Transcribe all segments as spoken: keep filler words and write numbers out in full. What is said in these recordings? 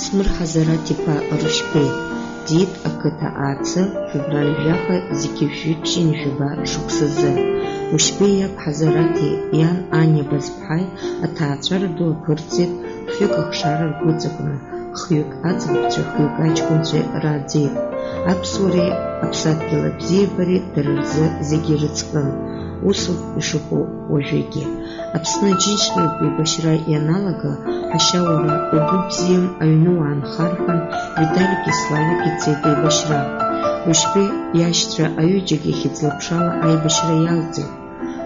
Смыр Ҳазараҭ-иԥа Рушьбеи диит ақыҭа Аацы февраль жәаха зқьи жәшәи ԥшьынҩажәи жәаба шықәсазы. Рушьбеи иаб Ҳазараҭи иан Аниа Базԥҳаи аҭаацәара ду аԥырҵеит, хҩык ахшара ргәыҵакны, хҩык аӡӷабцәеи хҩык аҷкәынцәеи рааӡеит. Аԥсуареи аԥсадгьыл абзиабареи дара рзы зегьы ирыцкын. Усоуп ишыҟоу уажәыгьы. Аԥсны Аџьынџьтәылатә еибашьра ианалага, ҳашьа уара, угәы бзиам, аҩны уаанхар ҳәа, Виталики Славики цеит еибашьра. Рушьбеи иашьцәа аҩыџьагь иахьыӡлаԥшала аибашьра иалҵит.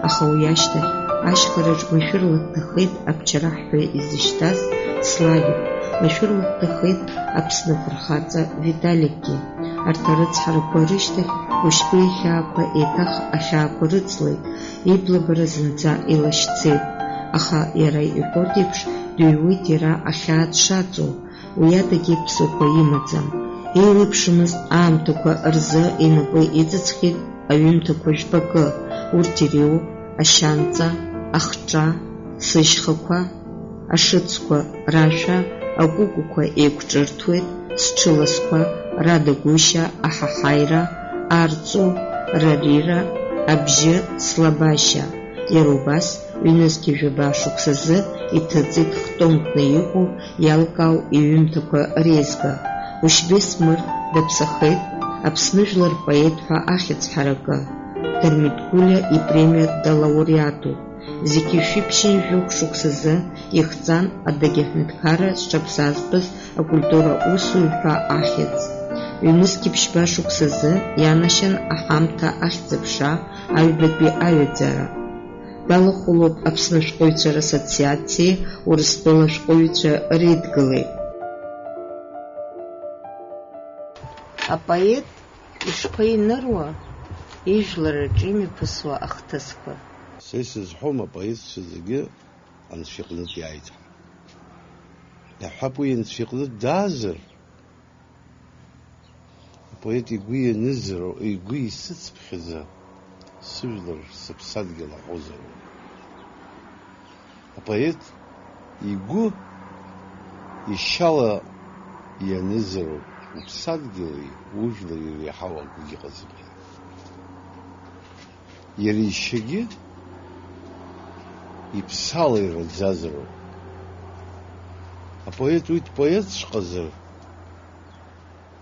Аха уи ашьҭахь ашьхараҿ машәырла дҭахеит Абчараҳ ҳәа изышьҭаз Славик, машәырла дҭахеит Аԥсны афырхаҵа Виталикгьы. Арҭ арыцҳарақәа рышьҭахь Рушьбеи ихьаақәа еиҭах ахьаақәа рыҵлеит, иблабара зынӡа илашьцеит, аха иара иҳәоит еиԥш, дыҩуеит иара ахьаа дшаҵоу, уи адагьы ԥсыхәа имаӡам. Еиуеиԥшымызт аамҭақәа рзы инапы иҵыҵхьеит аҩымҭақәа жәпакы, урҭ иреиуоуп ашьанҵа, ахҿа, сышьхақәа, ашыцқәа рашәа, акәыкәқәа еиқәҿырҭуеит, сҽылазқәа, радагәышьа, аҳаҳаира, арҵу, рарира, абжьы, слабашьа. Иара убас, ҩнызқьи жәаба шықәсазы иҭыҵит хтомтны иҟоу иалкаау иҩымҭақәа реизга. Ушьбеи Смыр даԥсахеит Аԥсны жәлар рпоет ҳәа ахьӡ ҳаракы. Дырмит Гәлиа ипремиа далауреатуп. Зқьи жәшәи ԥшьынҩажәи жәохә шықәсазы ихҵан адагьы аҳәынҭқарра зҽаԥсазтәыз акультура усуҩ ҳәа ахьӡ. Ҩнызқьи ԥшьба шықәсазы ианашьан аҳамҭа ахьӡ-аԥша аҩбатәи аҩаӡара. Далахәылоуп Аԥсны ашәҟәыҩҩцәа рассоциациеи Урыстәыла ашәҟәыҩҩцәа реидгылеи. Апоет ишԥаиныруа ижәлар рҿы имҩаԥысуа ахҭысқәа? Са исызҳәом апоетцәа зегьы Анцәа иҟнытә иааит ҳәа. Иаҳҳәап, уи Анцәа иҟнытә даазар, апоет игәы ианызароу, игәы исыцԥхьаӡа, сыжәлар сыԥсадгьыл аҳәозароуп. Апоет игәы ишьала ианызароуп, уԥсадгьыли ужәлари иреиҳау акгьы ыҟаӡам ҳәа. Иара ишьагьы иԥсала ираӡазароуп. Апоет уи дпоетҵәҟьазар,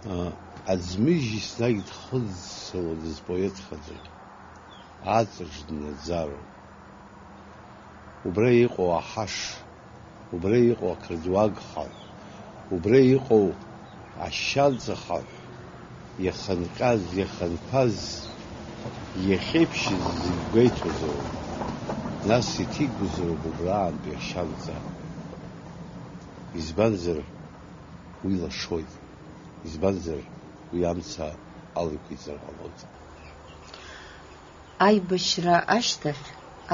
а, аӡмыжь еснагь дхыӡсауа дызпоетхаӡом, аҵаҿ днаӡароуп. Убра иҟоу аҳаш, убра иҟоу ақырҭуа агхаҳә, убра иҟоу ашьанҵа хаҳә, иаханҟьаз, иаханԥаз, иахьеиԥшьыз зегь гәеиҭозароуп. Нас иҭигозароуп убраантәи ашьанҵа. Избанзар, уи лашоит, избанзар, уи амца алеиқәиҵар ҟалоит. Аибашьра ашьҭахь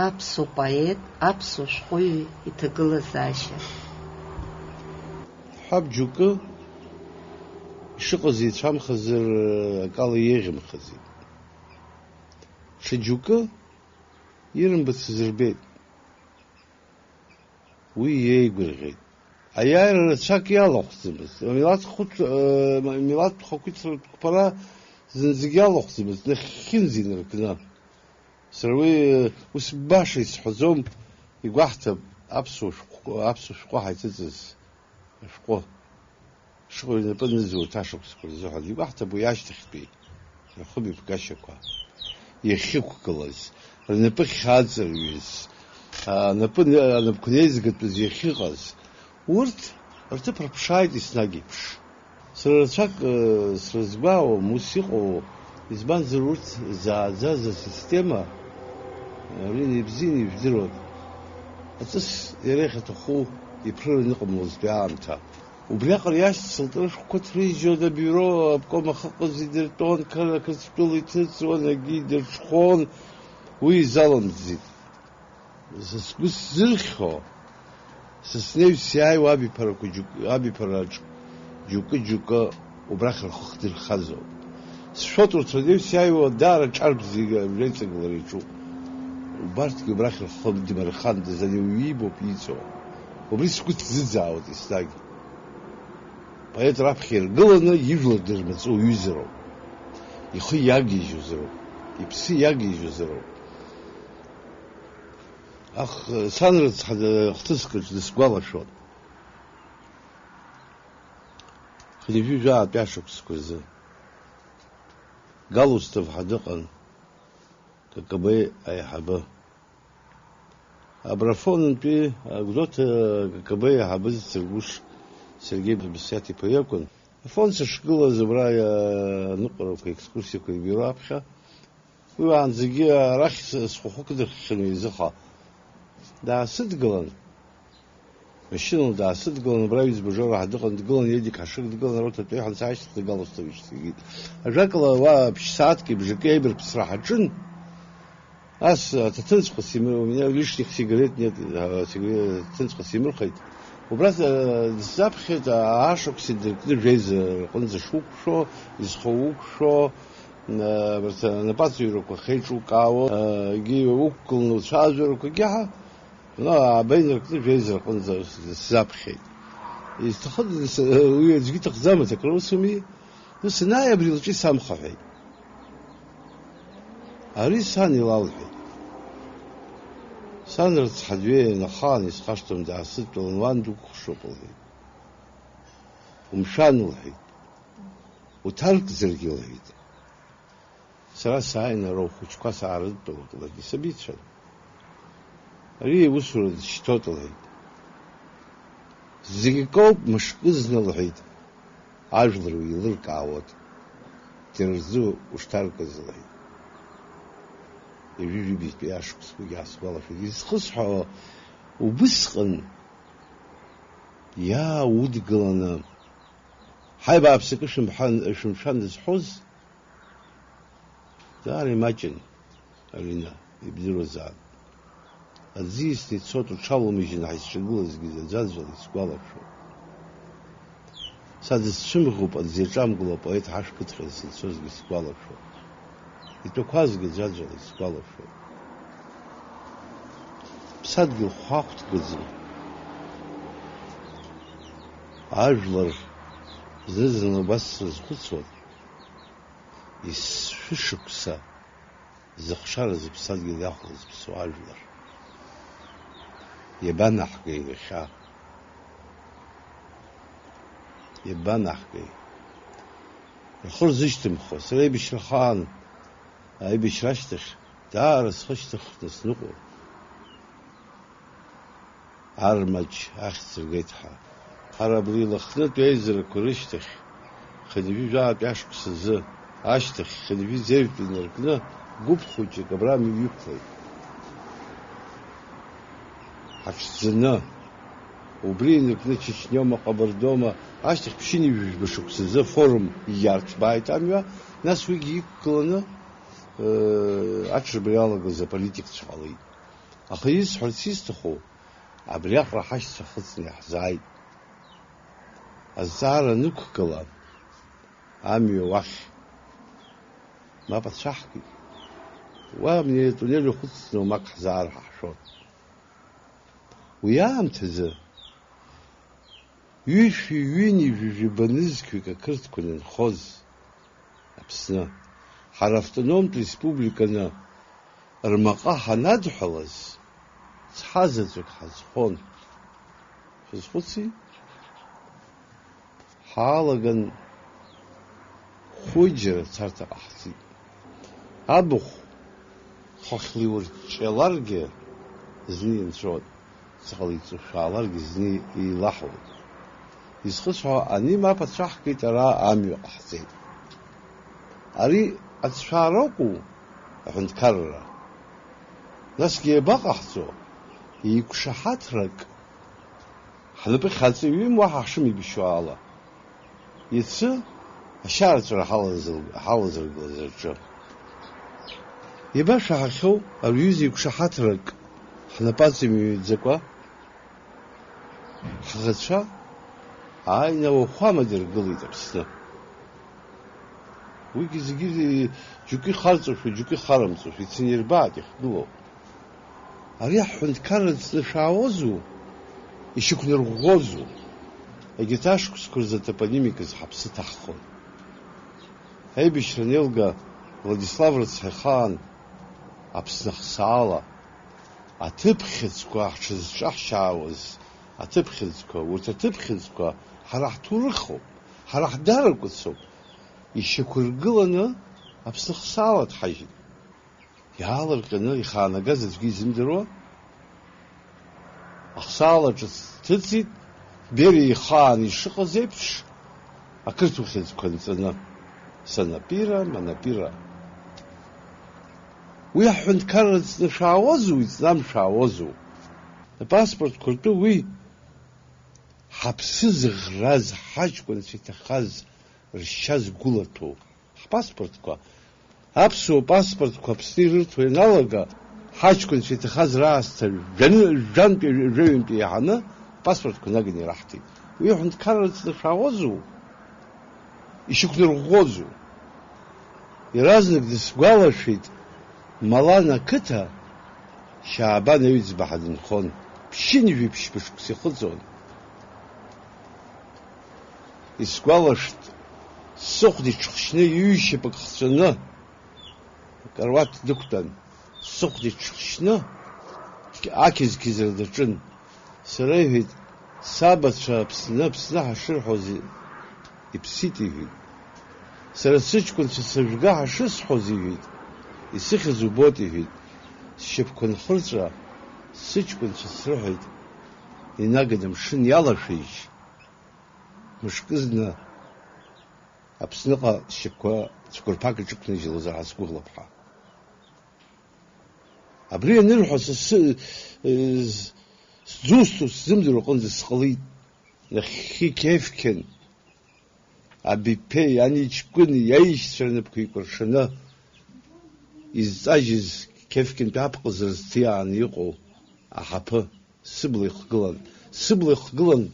аԥсуа поет, аԥсуа шәҟәыҩҩы иҭагылазаашьа. Ҳәаб џьоукы ишыҟаз еицәамхазар, акала еиӷьымхаӡеит. Ҽа џьоукы ирымбацыз рбеит. Уи иеигәырӷьеит. Аиааира рацәак иалахәӡамызт. Амилаҭ хәыц-, э, милаҭтә хақәиҭрақәа рқәԥара зынӡагьы иалахәӡамызт, нахьхьынӡа инаркны. Сара уи, э, ус баша исҳәаӡом, игәаҳҭап, аԥсуа шәҟәқәа, аԥсуа шәҟәы ҳаиҭыҵыз ашәҟәы. Шыҟоу рнапы аныӡуа урҭ ашықәсқәа рзыҳәан, игәаҳҭап уи ашьҭахьтәи рхымҩаԥгашьақәа иахьықәгылаз, рнапы ахьаҵарҩыз, анапы, анапқәа неизгатәыз иахьыҟаз, урҭ рҭыԥ рыԥшааит еснагь еиԥш. Сара рацәак, э, срызгәаауам ус иҟоу, избанзар, урҭ зааӡаз асистема, э, Арина ибзианы ижәдыруан. Аҵыс иара иахьаҭаху иԥрыран ыҟамлозтәи аамҭа. Убриаҟара иашьцылт рышәҟәқәа ҭрыжьуан, абиуро обком ахаҟа зегь дыртәон, Қыр-, Қырҭтәыла иҭыҵуан, акгьы идырҽхәон, уи изаламӡит. Са сгәы сзырхьо, са снеҩс иааиуа абиԥарақәа џьук-, абиԥараҿ џьоукы-џьоукы убрахь рхы хдырхазоуп. Сшәоит, урҭ рнеҩс иааиуа даара ҿарбзиа реиҵагылара иаҿуп. Убарҭгьы убрахь рхы дмырхандаз, ани уаҩы ибоуп иҵоу. Убри сгәы ҭзыӡаауеит еснагь. Апоет раԥхьа иргыланы ижәлар дырмаҵуҩызароуп, ихы иагьежьызароуп, иԥсы иагьежьызароуп. Ах, сан рыцҳа хҭыск аҿы дысгәалашәон. Хынҩажәи жәаатәи ашықәсқәа рзы Галустов ҳәа дыҟан, К К Б аиҳабы. Абра Афонынтәи Гәдоуҭа К К Б аиҳабы Цыргәыш Сергеи Басиаҭ-иԥа иакәын. Афон сышгылаз абра аныҟәарақәа, екскурсиақәа ибюро аԥхьа, уи уаанӡагьы арахь с-, схәыхәы кыдырххьан ҩеизыха. Даасыдгылан, машьынала даасыдгылан, абра ҩӡба Жора ҳәа дыҟан, дгылан, Едик Ҳашыг дгылан, ароҭатәи ҳанца ашьҭахь дагала сҭаҩышьҭ игеит. Ажәакала, уа ԥшь-сааҭки бжаки аибарԥсра ҳаҿын. Ас аҭаҭынҵәҟьа симыр-, у меня лишних сигарет нет, а, сигаре-, аҭаҭынҵәҟьа симырхеит. Убра, а, сзаԥхьеит, а, ашықәс идыркны жәеиза рҟынӡа шуқәшәо, изхоу уқәшәо, а, абарҭ анапаҵаҩрақәа хеиҿукаауа, а, егьи уқәгыланы уцәажәарақәагьы ҳа, ну, ааба инаркны жәеиза рҟынӡа сзаԥхьеит. Изҭахыда, с-, уи аӡәгьы иҭахӡамызт, акры усуми? Нас, санааи, абри лҿы исамхаҳәеит. Ари сан илалҳәеит. Сан рыцҳа, дҩеин, ахаан исхашҭуам, даасыдтәалан, уан дукәыхшоуп, лҳәеит. Умшәан, лҳәеит. Уҭаркзаргьы, лҳәеит. Сара сааины ара ухәыҷқәа саарыдтәалоит, ларгьы сабицәан. Ари иусура дышьҭоит, лҳәеит. Зегь акоуп, мышкызны, лҳәеит. Ажәлар уеилыркаауеит. Џьара рзы ушҭаркыз, лҳәеит. Ҩажәи жәибжьтәи ашықәсқәагьы аасгәалашәеит. Изхысҳәаауа, убысҟан иааудгыланы, ҳаи, бааԥсакы шәымҳәан, шәымшәан зҳәоз, даара имаҷын, Алина, ибдыруазаап. Аӡы исны ицоит, уҽалоумыжьын ҳаицҿагылазгьы, аӡәаӡәала исгәалашәоит. Са дысцәымӷуп, аӡы иаҿамгыло апоет ҳашәқыҭхьан сынцозгьы сгәалашәоит. Итәақәазгьы аӡәаӡәала исгәалашәоит. Ԥсадгьыл хәаахәҭгаӡам. Ажәлар зны-зынла убас срызхәыцуан, есшәышықәса зыхшара зыԥсадгьыл иахәо зыԥсуа ажәлар. Иабанаҳгеи иахьа? Иабанаҳгеи? Рхы рзышьҭымхуа, сара аибашьра ахаан, аибашьра ашьҭахь даара схы шьҭыхны сныҟәон. Ар маҷ ахьӡ ргеит ҳәа. Ҳара абри Лыхнытә еизарақәа рышьҭахь, хынҩажәи жәаатәи ашықәс азы, ашьҭахь хынҩажәи зеижәтәи инаркны, гәыԥ хәыҷык абра амҩа иқәлеит. Ҳаҽӡаны, убри инаркны Чечниома, Ҟабардома, ашьҭахь ԥшьынҩажәи жәба шықәсазы афорум иарҭбааит амҩа, нас уигьы иқәгыланы, э, аҽырбара иалагаз аполитикцәа ҟалеит. Аха исҳәарц исҭаху, абриаҟара ҳашьцәа хыҵны иаҳзааит. Азҵаара анықәгыла, амҩа уахь мап ацәаҳкит. Уа амни атуннель уахыҵны уамак ҳзаар ҳәа ҳшәон. Уи аамҭазы ҩышәи ҩынҩажәи жәаба нызқьҩык ақырҭқәа анынхоз, Аԥсны, ҳара автономтә республиканы рмаҟа ҳанадҳәалаз, цҳа заҵәык ҳазхон. Шәазхәыци? Ҳаалаган, хәыџьара царҭа ҟаҳҵеит. Абахә хыхьла иурҷҷаларгьы зны инҵәон, ҵаҟала иҵушәааларгьы зны еилаҳауан. Изхысҳәаауа, ани мап ацәаҳкит, ара амҩа ҟаҳҵеит. Ари ацәшәаара акәу, аҳәынҭқарра? Насгьы иабаҟаҳҵо, еиқәшаҳаҭрак ҳнапы хьаҵыҩым, уаҳа ҳшымеибашьуа ала. Иацы ашьаарҵәыра ҳалазыл-, ҳалазыргылаз рҿы. Иабашәаҳахьоу, ари аҩыза еиқәшаҳаҭрак ҳнапы аҵамҩаӡакәа, ҳӷацәа ааины ауахәама дыргылеит Аԥсны. Уигьы зегьы џьоукы ихарҵошәа, џьоукы ихарымҵошәа, ицаны ирбааит иахьгылоу. Ари аҳәынҭқарра ҵны шәаауазу, ишьақәнарӷәӷәозу? Егьырҭ ашықәсқәа рзы атопонимика азы ҳаԥсы ҭаҳхон. Аибашьра анеилга, Владислав рыцҳа ихаан Аԥсны ахсаала аҭыԥхьыӡқәа ҳҽызҿаҳшьаауаз, аҭыԥхьыӡқәа, урҭ аҭыԥхьыӡқәа ҳара ҳҭоурыхоуп, ҳара ҳдаракәыцоуп, ишьақәыргыланы Аԥсны ахсаала дҳажьит. Иаалырҟьаны ихаанагаз аӡәгьы изымдыруа, ахсаала ҿыц дҭыҵит, Бериа ихаан ишыҟаз еиԥш, ақырҭуа хьыӡқәа нҵаны, санапира, манапира. Уи ҳҳәынҭқарра ҵны шәаауазу, иҵнам шәаауазу? Апаспортқәа ртәы уи ҳаԥсы зыӷраз, ҳаҷкәынцәа иҭахаз ршьа згәылаҭәоу ҳпаспортқәа, аԥсуа паспортқәа Аԥсны ирырҭо ианалага, ҳаҷкәынцәа иҭахаз раасҭа жәаны, жәантәи, жәаҩантәи иаҳаны апаспортқәа наганы ираҳҭеит. Уи аҳәынҭқарра ҵны шәаауазу? Ишьақәнарӷәӷәозу? Иаразнак дысгәалашәеит, Малана ақыҭа Шьаабан Аҩӡба ҳадынхон, ԥшьынҩажәи ԥшьба шықәса ихыҵуан. Исгәалашәт, сыхәда иҽхшьны, ҩышьапык хҵәаны, акаруаҭ дықәтәан, сыхәда иҽхшьны, ақьыз-қьызра даҿын. Сара, иҳәеит, сабацәа Аԥсны, Аԥсны ҳашырҳәоз иԥсит, иҳәеит. Сара сыҷкәынцәа сыжәга ҳашысҳәоз, иҳәеит, исыхьыз убоит, иҳәеит. Сшьапқәа нхырҵәа, сыҷкәынцәа срыҳәеит, инаганы амшын иалашәеижь, мышкызны Аԥсныҟа сшьапқәа цәқәырԥак иҿықәныжьлозар ҳәа сгәыӷлап ҳәа. Абри анырҳәа, са сы-, э, з-, сдусҭоу сзымдыруа аҟынӡа сҟалеит. Нахьхьи Кефкин, Абиԥеи, ани ҷкәыни аишьцәа рнапқәа еикәыршаны изҵажьыз Кефкинтәи апҟазара зҭиааны иҟоу аҳаԥы сыбла ихгылан. Сыбла ихгылан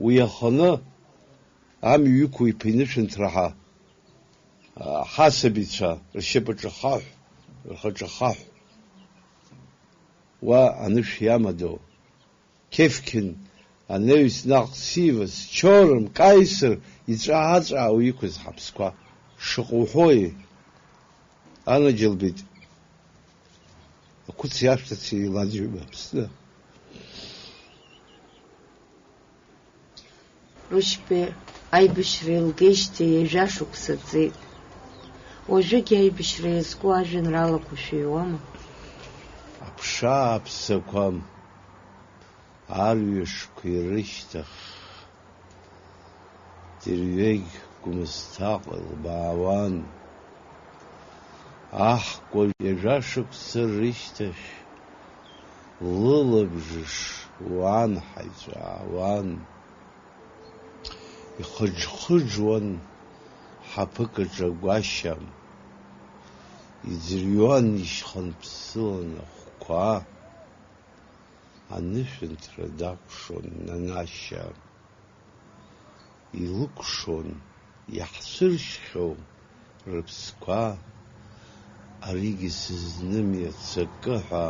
уи иаханы амҩа иқәу иԥа инышәынҭра ҳа, а, ҳасабицәа ршьапаҿы хаҳә, рхаҿы хаҳә. Уа анышә иамадоу, Кефкин анаҩс наҟ сиваз, Чорым, Каисыр иҵәаа-ҵәаауа иқәыз ҳаԥсқәа шаҟа уҳәои? Анаџьалбеит, ақәыци ашәҭыци еилаӡҩоуп Аԥсны. Рушьбеи аибашьра илгеижьҭеи ҩажәа шықәса ҵит. Уажәыгь аибашьра иазку ажәеинраалақәа шәыҩуама? Аԥша аԥсақәа, арҩашқәа ирышьҭахь, дырҩегь Гәмысҭаҟа илбаауан. Аҳкәажә ҩажәа шықәса рышьҭахь лылабжыш уан ҳаиҵәаауан. Ихыџхыџуан ҳаԥыкаҿ агәашьа, иӡырҩуан ишьхынԥсылан ахәқәа, анышәынҭра дакәшон Нанашьа. Илыкәшон иаҳцәыршьхьоу рыԥсқәа, аригьы сызнымиац акы ҳәа,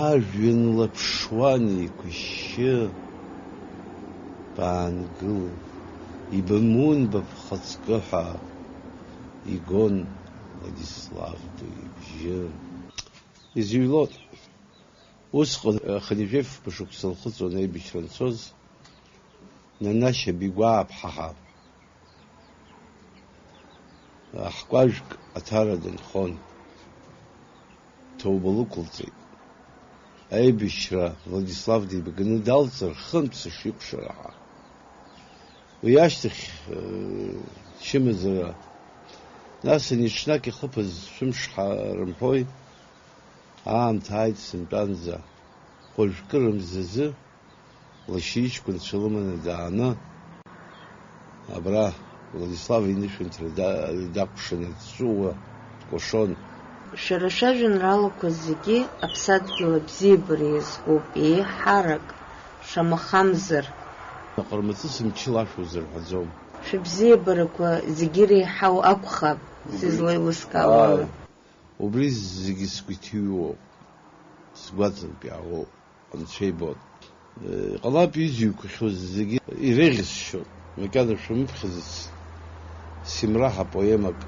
ажәҩан лаԥшуан еиқәышьшьы, баангыл, ибымун быԥхаҵкы ҳәа, игон Владислав ду ибжьы. Изыҩлоит. Усҟан, хынҩажәи фба шықәса лхыҵуан аибашьра анцоз, Нанашьа Бигәаа ԥҳа ҳа, ҳкәажәк Аҭара дынхон, ҭоуба лықәылҵеит. Аибашьра Владислав дибганы далҵыр, хынтә сышикәшара ҳа. Уи ашьҭахь, э, чымазара, нас ани ҽнак ихыԥаз шәымш ҳа-, рымҳәои, аамҭа ааит сынтәанӡа, хәажәкы рымзазы лашьа иҷкәынцәа лыманы дааны, абра Владислав инышәынҭра да-, дакәшаны дҵәыуа дкәашон. Шәара шәажәеинраалақәа зегьы аԥсадгьыл абзиабара иазкуп, еиҳарак, шамахамзар. Аҟармаҵыс мчыла ашәа узырҳәаӡом. Шәыбзиабарақәа зегьы иреиҳау акәхап, сызлеилыскаауа ала. Ааи. Убри зегьы сгәы иҭыҩуоуп, сгәаҵантә иаауоуп, Анцәа ибоит. Иҟалап изҩқәахьоу зегьы иреиӷьысшьо, макьана шәамыԥхьаӡац, Симраҳ апоемак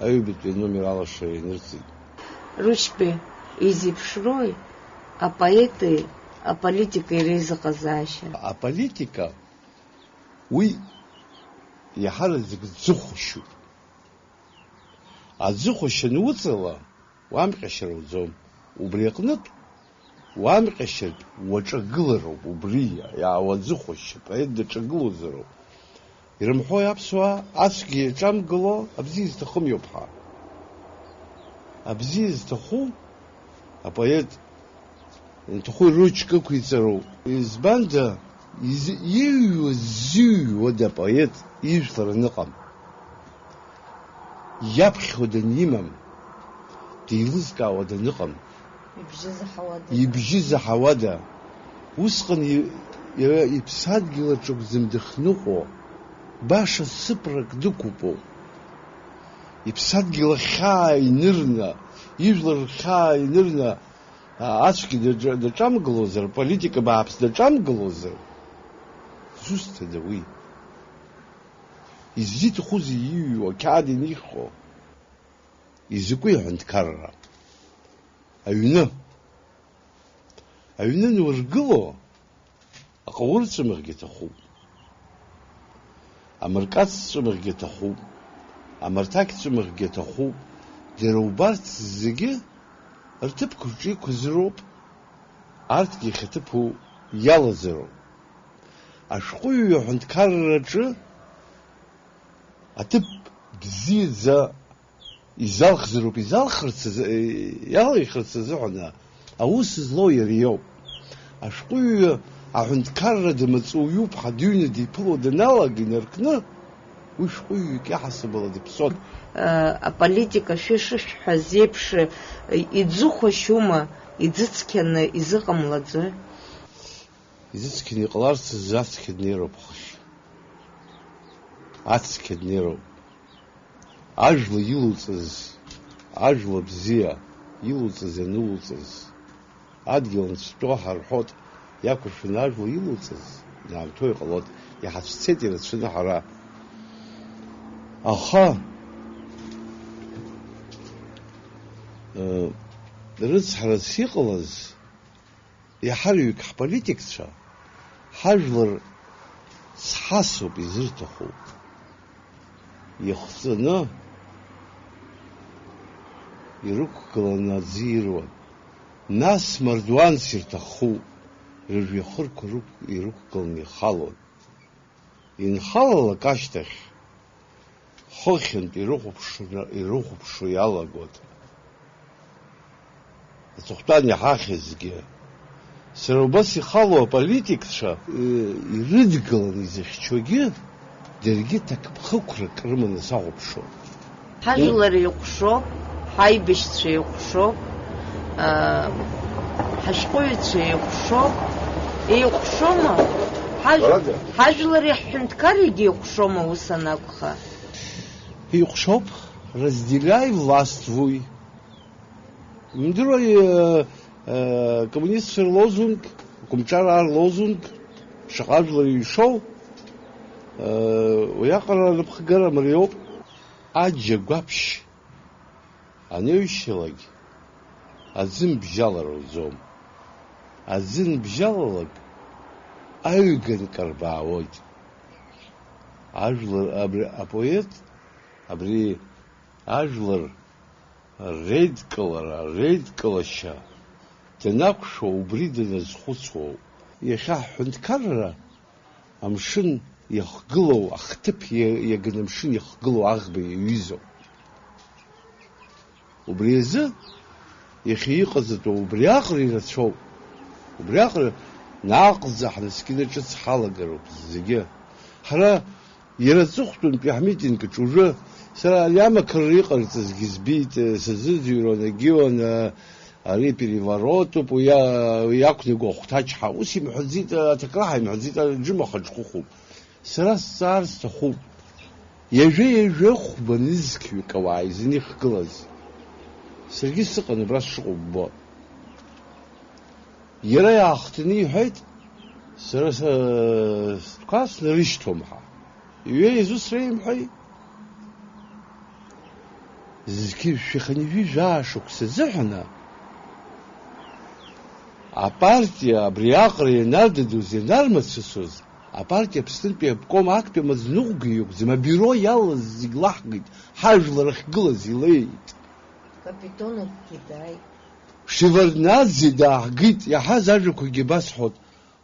аҩбатәи аномер алашара инырҵеит. Рушьбеи, изеиԥшрои апоети аполитикеи реизыҟазаашьа? Аполитика, уи иаҳараӡак ӡыхәашьуп. Аӡыхәашьа ануҵала, уамҟьашьа руӡом. Убри аҟнытә, уамҟьашьартә уаҿагылароуп, убри иаауаӡыхәашьа, апоет даҿагылозароуп. Ирымҳәои аԥсуаа, ацәгьа иаҿамгыло абзиа изҭахым иоуп ҳәа. Абзиа зҭаху апоет, иаҭаху иручка ықәиҵароуп. Избанда, из-, иҩуа ззыҩуада апоет ижәлар аныҟам? Иаԥхьо данимам, деилызкаауа даныҟам, ибжьы заҳауада. Ибжьы заҳауада? Усҟан и-, иара иԥсадгьыл аҿы акәӡам дыхныҟәо, баша сыԥрак дықәупоуп. Иԥсадгьыл ахьаа инырны, ижәлар рхьаа инырны, а, ацәгьа даҿа-, даҿамгылозар, политика бааԥс даҿамгылозар, зусҭада уи? Изиҭахузеи иҩуа, ақьаад инихо? Изакәи аҳәынҭқарра? Аҩны. Аҩны анургыло, аҟаур ҵәымӷгьы аҭахуп. Амыркац ҵәымӷгьы аҭахуп. Амырҭақь ҵәымӷгьы аҭахуп. Дара убарҭ зегьы рҭыԥқәа рҿы иқәызароуп. Арҭгьы иахьаҭыԥу иалазароуп. Ашәҟәыҩҩы аҳәынҭқарраҿы аҭыԥ бзиаӡа изалхзароуп, изалхырц азы, иалихырц азыҳәан аус злоу иара иоуп. Ашәҟәыҩҩы аҳәынҭқарра дамаҵуҩуп ҳәа дыҩны диԥыло даналага инаркны, уи шәҟәыҩҩык иаҳасабала дыԥсон. Аполитика шәышышәҳәаз еиԥш, иӡыхәашьума, иӡыцқьаны изыҟамлаӡои? Изыцқьаны иҟаларц азы ацқьа днеироуп ахшь. Ацқьа днеироуп. Ажәла илуҵаз, ажәла бзиа илуҵаз, ианылуҵаз, адгьыл анцәтәоу ҳарҳәоит, иақәыршәаны ажәла илуҵаз, иаамҭоу иҟалоит, иҳацәцеит ирацәаны ҳара. Аха, э, рыцҳарас иҟалаз, иаҳарҩык ҳполитикцәа, ҳажәлар цҳасоуп изырҭаху. Ихҵаны ирықәгыланы аӡы ируан. Нас мардуанс ирҭаху рыжәҩахырқәа рықә-, ирықәгыланы ихалон. Инхалалак ашьҭахь, хыхьынтә ирыхәаԥшны, ирыхәаԥшуа иалагоит. Аҵыхәтәан иҳахьызгьы. Сара убас ихало аполитикцәа, э, ирыдгыланы изыхьчогьы, даргьы ҭакԥхықәрак рыманы сахәаԥшуан. Ҳажәлар еиҟәшоуп, ҳаибашьцәа еиҟәшоуп, аа, ҳашәҟәыҩҩцәа еиҟәшоуп. Еиҟәшома? Ҳажә-, ҳажәлари ҳҳәынҭқаррагьы еиҟәшома ус анакәха? Еиҟәшоуп, разделяй властвуй. Имдыруа, э, э, коммунистцәа рлозунг, акомҿараа рлозунг, шаҟа жәлар иҩшоу, э, уиаҟара рыԥхгара мариоуп. Аџьа гәаԥшь анаҩшьалак, аӡы нбжьалар лӡом. Аӡы нбжьалалак, аҩганк арбаауоит. Ажәлар абри апоет, абри ажәлар реидкылара, реидкылашьа данақәшәо убри даназхәыцуоуп. Иахьа ҳҳәынҭқарра амшын иахгылоу, ахҭыԥ иа-, иаганы амшын иахгылоу аӷба иаҩызоуп. Убри азы иахьа иҟаҵатәу убриаҟара ирацәоуп. Убриаҟара наҟ-ӡа ҳнаскьаны ҿыц ҳалагароуп зегьы. Ҳара иара аҵыхәтәантәи ҳмитинг аҿы уажәы сара ари амақарра иҟарҵазгьы збеит, сазыӡырҩуан, агьиуан, ари переворотуп, уи а-, уи иақәнаго ахәҭаҷҳа. Ус имҳәаӡеит, аҭакра ҳаимҳәаӡеит, аџьымахаҿ хәыхәуп. Сара сҵаар сҭахуп. Ҩажәа-ҩажәа хәба нызқьҩык ауаа изын ихгылаз. Саргьы сыҟан абра сшыҟоу ббо. Иара иаахтны иҳәеит, сара са-, стәқәа снарышьҭуам ҳәа. Иҩеиз ус реимҳәеи? Зқьи жәшәи хынҩажәи жәаа шықәса азыҳәаны апартиа абри аҟара ианардыдуаз, ианармацәысуаз, апартиа Аԥснытәи аобком актәи амаӡаныҟәгаҩ иакәӡам, абиуро иалаз зегь лаҳгеит, ҳажәлар ахьгылаз илеит. Капитоновгьы дааит. Шеварднаӡе дааҳгеит, иаҳаз ажәақәагьы басҳәоит.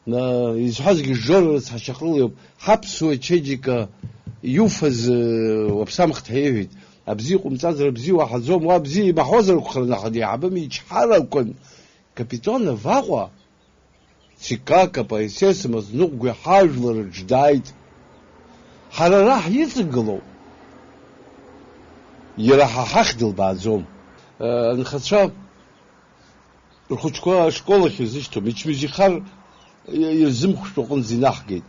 На-, изҳәазгьы Жора рыцҳа Шьаҟрыл иоуп. Ҳаԥсуа чеиџьыка иуфаз, э, уаԥсамхт ҳәа иҳәеит. Абзиа ҟумҵазар, абзиа уаҳаӡом, уа бзиа имаҳәозар акәхарын, аха деиҳабым ичҳарақәан. Капитонов Аҟәа, ЦК КПСС амаӡаныҟәгаҩ ҳажәлар рҿы дааит. Ҳара ара ҳиҵагылоуп. Иара ҳа ҳахь дылбааӡом. Э, анхацәа рхәыҷқәа ашкол ахь ирзышьҭоуп, ичмазаҩхар ирзымхәшәтәу аҟынӡа инаҳгеит.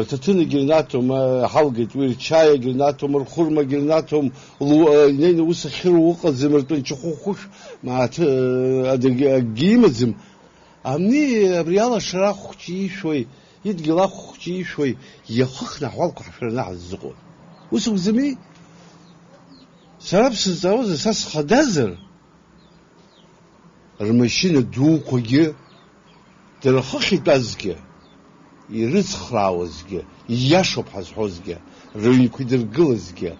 Рҭаҭынгьы рнаҭом, ҳалгеит уи, рчаиагьы рнаҭом, рхәырмагьы рнаҭом, лу-, инеины ус ахьыруа ыҟаӡам, ртәанчахәы хәышә, мааҭ, адагьы акгьы имаӡам. Абни абри алашара ахәҷы ишәои, идгьыл ахәҷы ишәои, иахыхны аҳуалқәа ҳшәыраны ҳаззыҟоу. Ус акәӡами? Сара бсызҵаауазар, са схадазар, рмашьына дуқәагьы, дара хыхь итәазгьы, ирыцхраауазгьы, ииашоуп ҳазҳәозгьы, рыҩнқәа идыргылазгьы,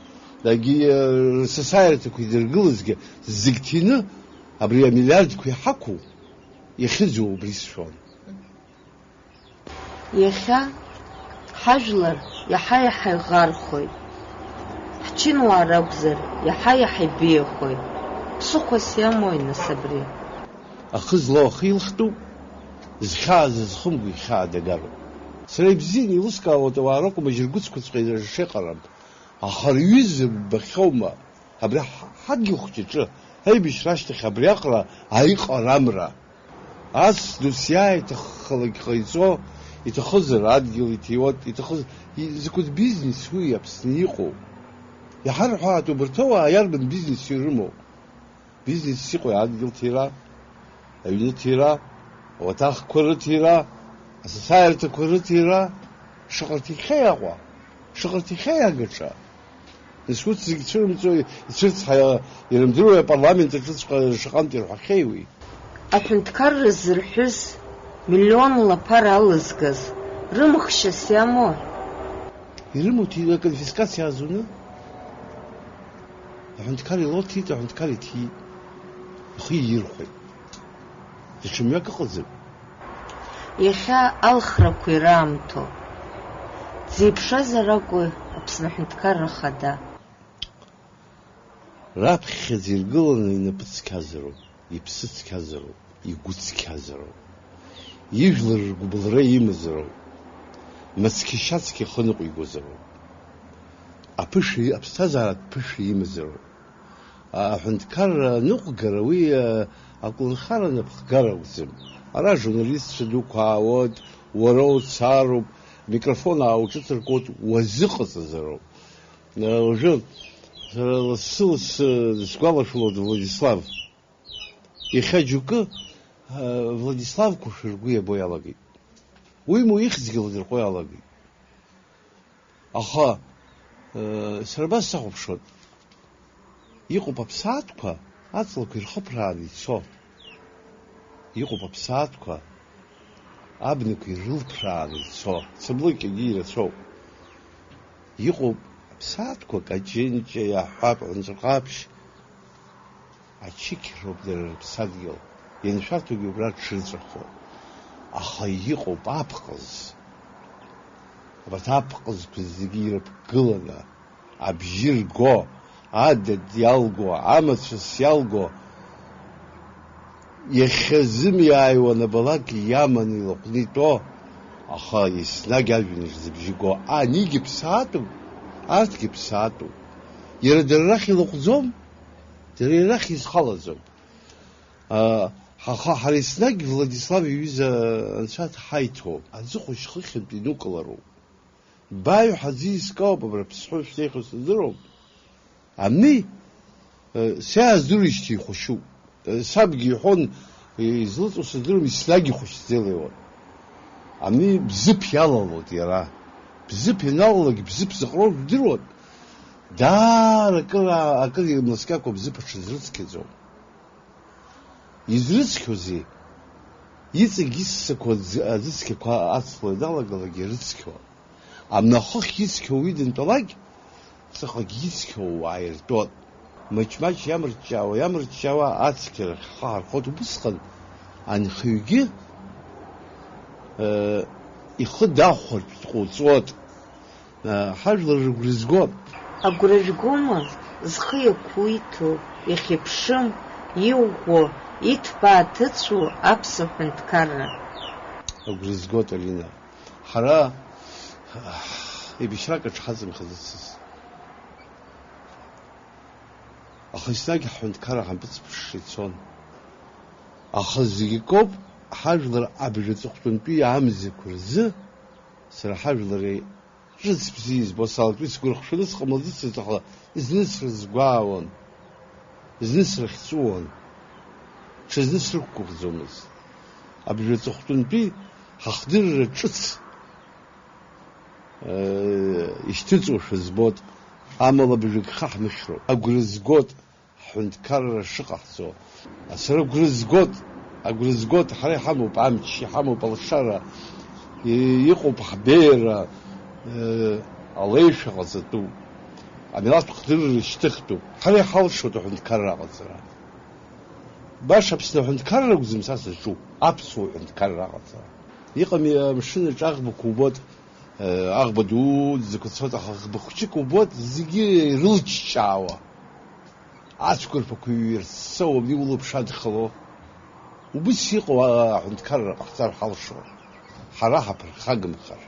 дагьы, э, рсасааирҭақәа идыргылазгьы, зегь ҭины абри амиллиардқәа иҳақәу иахьыӡуа убри сшәон. Иахьа ҳажәлар иаҳа-иаҳа иӷархоит. Ҳчынуаа ракәзар, иаҳа-иаҳа ибеиахоит. Ԥсыхәас иамои, нас, абри? Ахы злоу ахы илхтәуп, зхьаа зызхымго ихьаа дагароуп. Сара ибзианы еилыскаауеит, ауаа ракәым, ажьыргәыцқәаҵәҟьа шеиҟарам. Аха рҩыза ббахьоума? Абри ҳа-, ҳадгьыл хәҷаҿы, аибашьра ашьҭахь абриаҟара аиҟарамра. Ас досиааиҭаххалак ҟаиҵо, иҭахызар адгьыл иҭиуеит, иҭахыз-, и-, закәытә бизнес уи Аԥсны иҟоу? Иҳарҳәааит, убарҭ ауаа иарбан бизнес ирымоу? Бизнес иҟои адгьыл ҭира, аҩны ҭира, ауаҭахқәа рыҭира, асасааирҭақәа рыҭира, шаҟа рҭихьеи Аҟәа, шаҟа рҭихьеи агаҿа? Нас урҭ зегь цәырымҵуа, ицәырҵхьа ирымдыруеи апарламент аҿыҵәҟьа шаҟантә ирҳәахьеи уи? Аҳәынҭқарра зырҳәыз, миллионла ԥара алызгаз, рымхшьас иамои? Ирымоу ҭи-, аконфискациа азуны? Аҳәынҭқар илоҭеит, аҳәынҭқар иҭиит. Ихы иирхәеит. Даҽа мҩак ыҟаӡам. Иахьа алхрақәа ираамҭоуп. Дзеиԥшразар акәу Аԥсны Аҳәынҭқарра Ахада? Раԥхьаӡа иргыланы инапы цқьазароуп, иԥсы цқьазароуп, игәы цқьазароуп. Ижәлар ргәыбылра имазароуп. Мацқьа-шьацқьа ихы ныҟәигозароуп. Аԥышәа и-, аԥсҭазааратә ԥышәа имазароуп. Аҳәынҭқарра аныҟәгара уи, а, аколнхара напхгара акәӡам. Ара ажурналистцәа дуқәа аауеит, уара уцароуп, амикрофон аауҿыҵыркуеит, уазыҟаҵазароуп. Уажәы сара лассы-лассы дысгәалашәалоит Владислав. Иахьа џьоукы, а, Владислав Кәышәыргәы иабо иалагеит. Уимоу ихьӡгьы ладырҟәо иалагеит. Аха, а, сара абас сахәаԥшуан. Иҟоуп аԥсаатәқәа аҵлақәа ирхыԥрааны ицо. Иҟоуп аԥсаатәқәа абнақәа ирылԥрааны ицо, цаблыкьагьы ирацәоуп. Иҟоуп аԥсаатәқәа Каҷынҷа, иаҳҳәап, Ҟанҵәаҟаԥшь, ачықьроуп дара рыԥсадгьыл, ианшәарҭоугьы убра дшырҵәахуа. Аха иҟоуп аԥҟыз. Абарҭ аԥҟызқәа зегьы ирыԥгыланы, абжьы рго, адыд иалго, амацәыс иалго, иахьазымиааиуа анабалак иаманы илаҟәны итәо, аха еснагь ажәҩан рзыбжьы го, анигьы ԥсаатәуп, арҭгьы ԥсаатәуп. Иара дара рахь илаҟәӡом, дара ирахь изхалаӡом. А, ҳаха-, ҳара еснагь Владислав иҩыза анцәа дҳаиҭоуп, аӡыхәашь хыхьынтә инукылароуп. Баҩ ҳаӡы искауп, абра ԥсҳәы шәзеиӷьу сыздыруам. Ани, э, сиааздыруеижьҭеи ихәашьуп. Э, сабгьы иҳәон, Излыҵуа сыздыруам, еснагь ихәышьӡа илеиуан. Ани Бзыԥ иалалоит иара. Бзыԥ ианалалак, Бзыԥ зыҟроу жәдыруан. Даара акыр, акыр имнаскьакәа Бзыԥ аҽазрыцқьаӡом. Изрыцқьозеи? Иҵегь иссақәа аӡ-, аӡыцқьақәа ацло ианалагалак ирыцқьо. Амнахыхь ицқьоу уи дынтәалак, ҵаҟагь ицқьоу уаа иртәот. Маҷ-маҷ иамырҷҷаауа, иамырҷҷаауа ацқьа рахь ҳхы ҳархот убысҟан, анхаҩгьы, э, ихы дахәартә дҟоуҵот. Ҳажәлар рыгәра згоит. Агәра жәгома, зхы иақәиҭу, ихьыԥшым, иӷәӷәо, иҭбаа ҭыҵәу аԥсуа ҳәынҭқарра? Агәра згоит, Алина. Ҳара ибжьрак аҿы ҳаҵамхаӡацызт. Аха еснагь ҳҳәынҭқарра ҳампыҵԥшша ицон. Аха зегь акоуп, ҳажәлар абжа аҵыхәтәантәи амзақәа рзы сара ҳажәлари Ҿыц бзиа избо салагеит, уи сгәырхшәаны сҟамлаӡацызт, аха зны срызгәаауан, зны срыхьҵәыуон, ҽазны срықәгәыӷӡомызт. Абжа аҵыхәтәантәи ҳахдырра ҿыц, э, ишьҭыҵуашәа збот, амала абжа гха ҳмыхьроуп. Агәра згот, ҳҳәынҭқарра шыҟаҳҵо. Сара агәра згот, агәра згот, ҳара иҳамоуп амч, иҳамоуп алшара, и-, иҟоуп ҳбеиара, э, алеишәа ҟаҵатәуп. Амилаҭ хдырра шьҭыхтәуп. Ҳара иҳалшоит аҳәынҭқарра аҟаҵара. Баша Аԥсны аҳәынҭқарра акәӡам са сызҿу, аԥсуа ҳәынҭқарра аҟаҵара. Иҟами амшын аҿы аӷбақәа убот, э, аӷба дуӡӡақәа цоит, аха ӷба хәҷык убот, зегьы ирылҷҷаауа. Ацәқәырԥақәа иҩырссоуп, абни улаԥш адхало. Убыс иҟоу аҳәынҭқарра ҟаҳҵар ҳалшон, ҳара ҳаԥырхагамхар.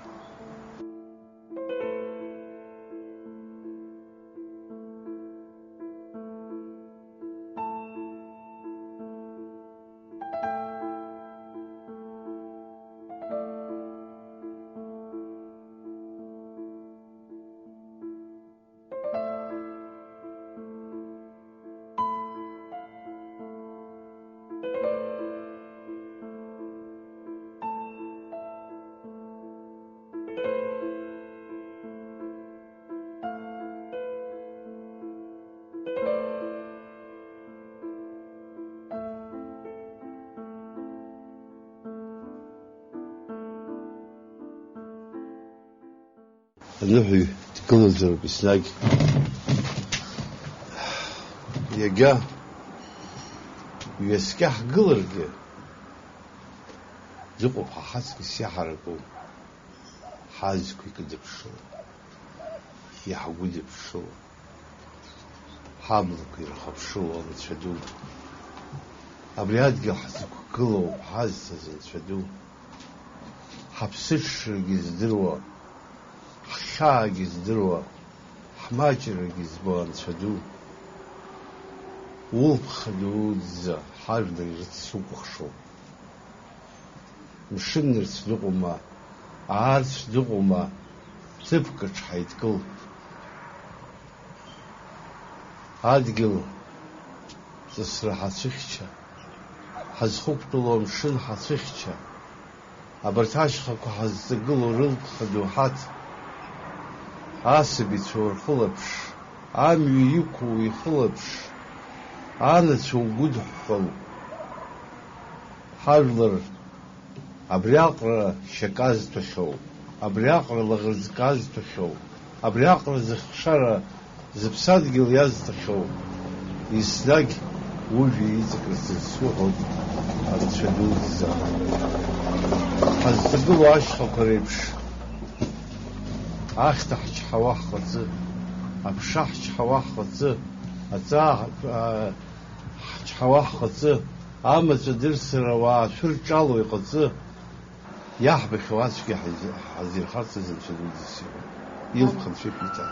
Аныҳәаҩ дгылаӡароуп еснагь. Иагьа ҩаскьа ҳгыларгьы, дыҟоуп ҳа ҳаҵкыс иаҳараку, ҳазқәа икыдыԥшыло, иаҳгәыдыԥшыло. Ҳаблақәа ирхыԥшыло Анцәа ду. Абри адгьыл ҳзықәгылоуп ҳазҭаз Анцәа ду. Ҳаԥсыҽрагьы здыруа, ҳхьаагьы здыруа, ҳмаҷрагьы збо Анцәа ду. Улԥха дуӡӡа ҳажәлар ирыццакәыхшоуп. Мшын нырцә дыҟоума, аарцә дыҟоума, ҭыԥк аҿы ҳаидкыл. Адгьыл ҵысра ҳацәыхьча, ҳазхықәтәало амшын ҳацәыхьча, абарҭ ашьхақәа ҳазҵагылоу рылԥха ду ҳаҭ, асабицәа урхылаԥш, амҩа иқәу ихылаԥш, анацәа угәыдҳәҳәалоуп. Ҳажәлар абриаҟара шьаказҭәахьоу, абриаҟара лаӷырӡказҭәахьоу, абриаҟара зыхшара зыԥсадгьыл иазҭахьоу, еснагь ужәҩа иҵакырц зсуҳәоит, Анцәа дуӡӡа. Ҳазҭагылоу ашьхақәа реиԥш, ахьҭа ҳчҳауа ҳҟаҵы, аԥша ҳчҳауа ҳҟаҵы, аҵаа, аа, ҳчҳауа ҳҟаҵы, амаҵ адырсра ауаа шәырҿало иҟаҵы, иаҳбахьоу ацәгьа ҳази-, ҳазирхарц азы Анцәа дуӡӡа сиҳәоит. Илԥха Анцәа ишәиҭа.